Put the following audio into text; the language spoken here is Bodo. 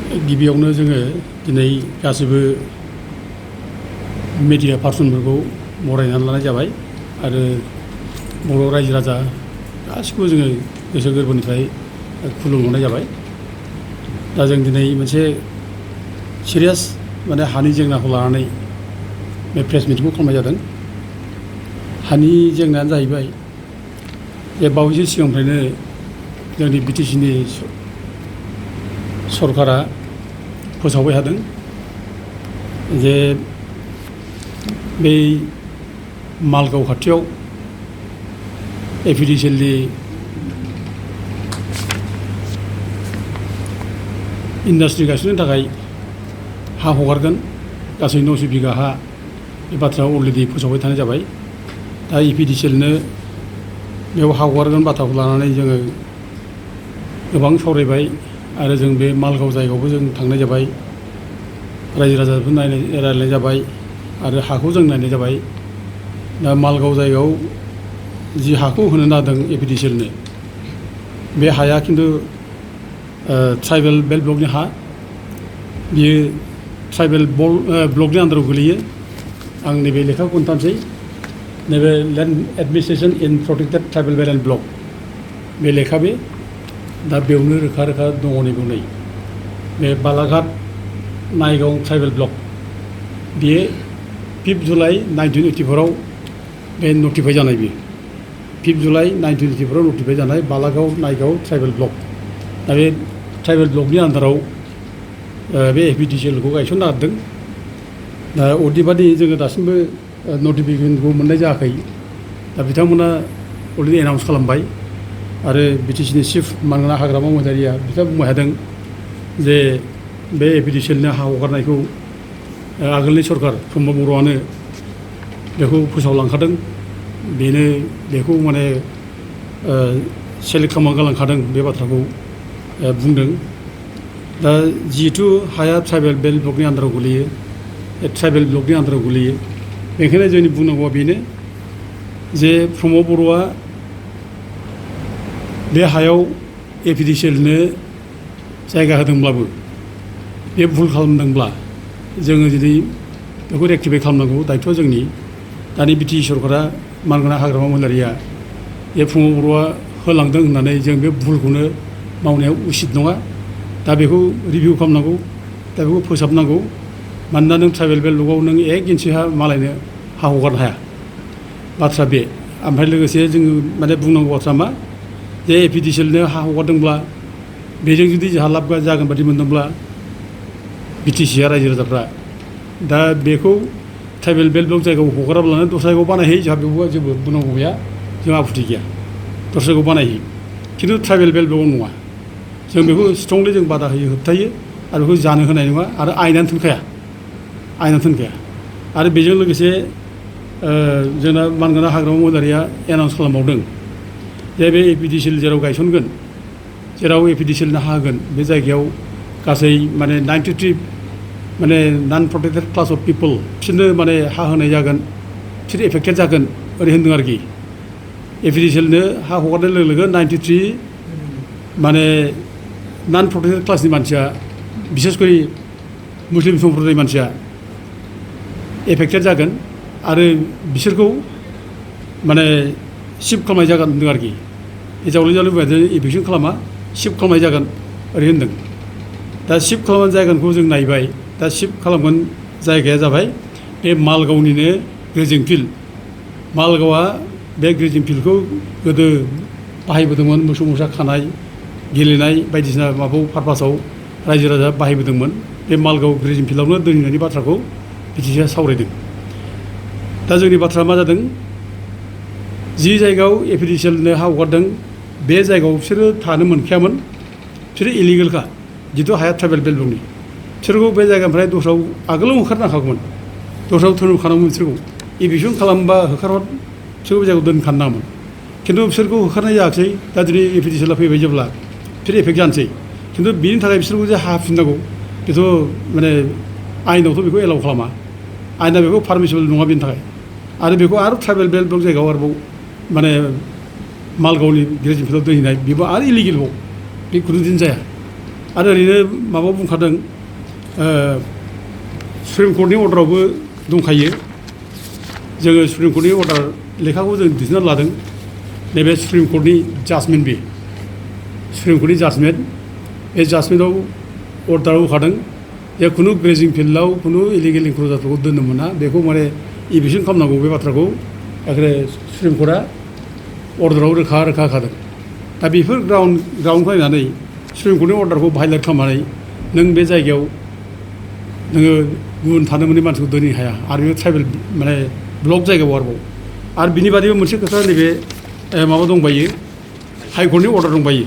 गिबियावनो जोङो दिनै गासैबो मिडिया पार्सनफोरखौ बरायनानै लानाय जाबाय आरो बर' रायजो राजा गासिखौबो जोङो गोसो गोरबोनिफ्राय खुलुमहरनाय जाबाय। दा जों दिनै मोनसे सिरियास माने हानि जेंनाखौ लानानै बे प्रेस मिटिंखौ खालामनाय जादों। हानि जेंनायानो जाहैबाय जे बावैसो सिगांनिफ्रायनो जोंनि बिटिसिनि सरकारा फोसावबाय थादों जे बै मालगाव खाथियाव एपिडिसिएलनि इन्डास्ट्रि गायसननो थाखाय हा हगारगोन गासै 900 बिगा हा बे बाथ्राया अलरेडि फोसावबाय थानाय जाबाय। दा एपिडिसिएलनो बेयाव हा हगारगोन बाथ्राखौ लानानै जोङो गोबां सावरायबाय आरो जों बे मालगाव जायगायावबो जों थांनाय जाबाय, रायजो राजाफोर रायलायनाय जाबाय आरो हाखौ जों नायनाय जाबाय। दा मालगाव जायगायाव जि हाखौ होनो नागिरदों एपिडिसिएलनो बे हाया खिन्थु ट्राइबेल बेल्ट ब्लकनि हा, बियो ट्राइबेल ब्लकनि आन्दाराव गोलैयो। आं नैबे लेखाखौ खोन्थानोसै। नैबे land administration in protected tribal belt and block बे लेखा बे दा बेयावनो रोखा रोखा दङ नैबेयाव नै बे बालाघाट नायगाव ट्राइबेल ब्लक बेयो 5 जुलाइ 1984 बे नटिफाइ जानाय बेयो 5 जुलाइ 1984 नटिफाइ जानाय बालागाव नायगाव ट्राइबेल ब्लक। दा बे ट्राइबेल ब्लकनि आन्दाराव बे एपिडिसिएलखौ गायसननो नागिरदों। दा अदेबानि जोङो दासिमबो नटिफिकेसनखौ मोननाय जायाखै। दा बिथांमोना अलरेडि एनाउन्स खालामबाय आरो बिटिसिनि चिफ मानगोनां हाग्रामा महिलारिया बिथाङा बुंबाय थादों जे बे एपिडिसिएलनो हा हगारनायखौ आगोलनि सरकार प्रमद बर'आनो बेखौ फोसावलांखादों, बेनो बेखौ माने सेलेक्ट खालामना गालांखादों बे बाथ्राखौ बुंदों। दा जिहेथु हाया ट्राइबेल बेल्ट ब्लकनि आन्दाराव गोलैयो, ट्राइबेल ब्लकनि आन्दाराव गोलैयो, बेनिखायनो जोंनि बुंनांगौआ बेनो जे प्रमद बर'आ बे हायाव एपिडिसिएलनो जायगा होदोंब्लाबो बे भुल खालामदोंब्ला जोङो दिनै बेखौ रेक्टिफाइ खालामनांगौ दायथ'आ जोंनि। दानि बिटिसि सरकारा मानगोनां हाग्रामा महिलारिया बे प्रमद बर'आ होलांदों होननानै जों बे भुलखौनो मावनाया उसित नङा। दा बेखौ रिभिउ खालामनांगौ, दा बेखौ फोसाबनांगौ। मानोना नों ट्राइबेल बेल्ट ब्लकआव नों 1 इन्सि हा मालायनो हा हगारनो हाया, बाथ्रा बे। ओमफ्राय लोगोसे जोङो माने बुंनांगौ बाथ्रा मा जे एपिडिसिएलनो हा हगारदोंब्ला बेजों जुदि जोंहा लाब जागोन बादि मोनदोंब्ला बिटिसिआ रायजो राजाफ्रा दा बेखौ ट्राइबेल बेल्ट ब्लक जायगायाव हगाराब्लानो दस्रा जायगायाव बानायहैयो, जोंहा बेवहाय जेबो बुंनांगौ गैया, जोंहा आपत्ति गैया, दस्रा जायगायाव बानायहैयो। खिन्थु ट्राइबेल बेल्ट ब्लकआव नङा, जों बेखौ स्ट्रंलि जों बादा होयो, होबथायो आरो बेखौ जानो होनाय नङा आरो आयेनानो थोनखाया, आयेनानो थोनखाया। आरो बेजों लोगोसे जोंना मानगोनां हाग्रामा महिलारिया एनाउन्स खालामबावदों जे बे एपिडिसिएल जेराव गायसनगोन, जेराव एपिडिसिएलनो हा होगोन बे जायगायाव गासै माने 93 माने नन प्रटेक्टेड क्लास अफ पिपल बिसोरनो माने हा होनाय जागोन, बिसोर एफेक्टेड जागोन ओरै होनदों आरोखि। एपिडिसिएलनो हा हगारनाय लोगो लोगो 93 माने नन प्रटेक्टेड क्लासनि मानसिया, बिसेसकरि मुस्लिम सम्प्रदायनि मानसिया एफेक्टेड जागोन आरो बिसोरखौ माने शिफ्ट खालामनाय जागोन होनदों आरोखि। जावले जावले बुंबाय इभिकसन खालामा, शिफ्ट खालामनाय जागोन ओरै होनदों। दा शिफ्ट खालामनाय जायगाखौ जों नायबाय। दा शिफ्ट खालामगोन जायगाया जाबाय बे मालगावनिनो ग्रेजिं फिल्ड। मालगावआ बे ग्रेजिं फिल्डखौ गोदो बाहायबोदोंमोन, मोसौ मोसा खानाय, गेलेनाय बायदिसिना माबायाव पारपासाव रायजो राजा बाहायबोदोंमोन। बे मालगाव ग्रेजिं फिल्डआवनो दोनहैनायनि बाथ्राखौ बिटिसिआ सावरायदों। दा जोंनि बाथ्राया मा जादों, जि जायगायाव एपिडिसिएलनो हा हगारदों बे जायगायाव बिसोरो थानो मोनखायामोन, बिसोरो इलिगेलखा। जिथु हाया ट्राइबेल बेल्ट ब्लकनि, बिसोरखौ बे जायगानिफ्राय दस्रायाव आगोलाव होखारनांखागौमोन, दस्रायाव दोनखानांगौमोन। बिसोरखौ इभिकसन खालामबा होखारहर, बिसोरखौ बे जायगायाव दोनखानाङामोन। खिन्थु बिसोरखौ होखारनाय जायाखै। दा दिनै एपिडिसिएलआ फैबाय जेब्ला बिसोर एफेक्ट जानोसै, खिन्थु बिनि थाखाय बिसोरखौ जे हा फिननांगौ बेथ' माने आयेनावथ' बेखौ एलाउ खालामा, आयेना बेखौ पारमिसिबल नङा बेनि थाखाय। आरो बेखौ आरो ट्राइबेल बेल्ट ब्लक जायगायाव आरोबाव माने मालगावनि ग्रेजिं फिल्डआव दोनहैनाय बेबो आरो इलिगेलबाव, बे खुनु दिन जाया। आरो ओरैनो माबा बुंखादों सुप्रिम कर्टनि अर्डारावबो दंखायो जोङो सुप्रिम कर्टनि अर्डार लेखाखौ जों दिहुनना लादों नैबे सुप्रिम कर्टनि जाजमेन्ट बे सुप्रिम कर्टनि जाजमेन्ट बे जाजमेन्टआव अर्डार होखादों जे खुनु ग्रेजिं फिल्डआव खुनु इलिगेल इनक्ल'जारफोरखौ दोननो मोना बेखौ माने इभिक्सन खालामनांगौ बे बाथ्राखौ एखेबारे सुप्रिम कर्टआ अर्डाराव रोखा रोखा होखादों दा बेफोर ग्राउन्ड फैनानै सुप्रिम कर्टनि अर्डारखौ भायलेट खालामनानै नों बे जायगायाव नोङो गुबुन थानो मोनै मानसिखौ दोननो हाया आरो बे ट्राइबेल माने ब्लक जायगायाव आरोबाव आरो बिनि बादैबो मोनसे खोथा नैबे माबा दंबायो हाइकर्टनि अर्डार दंबायो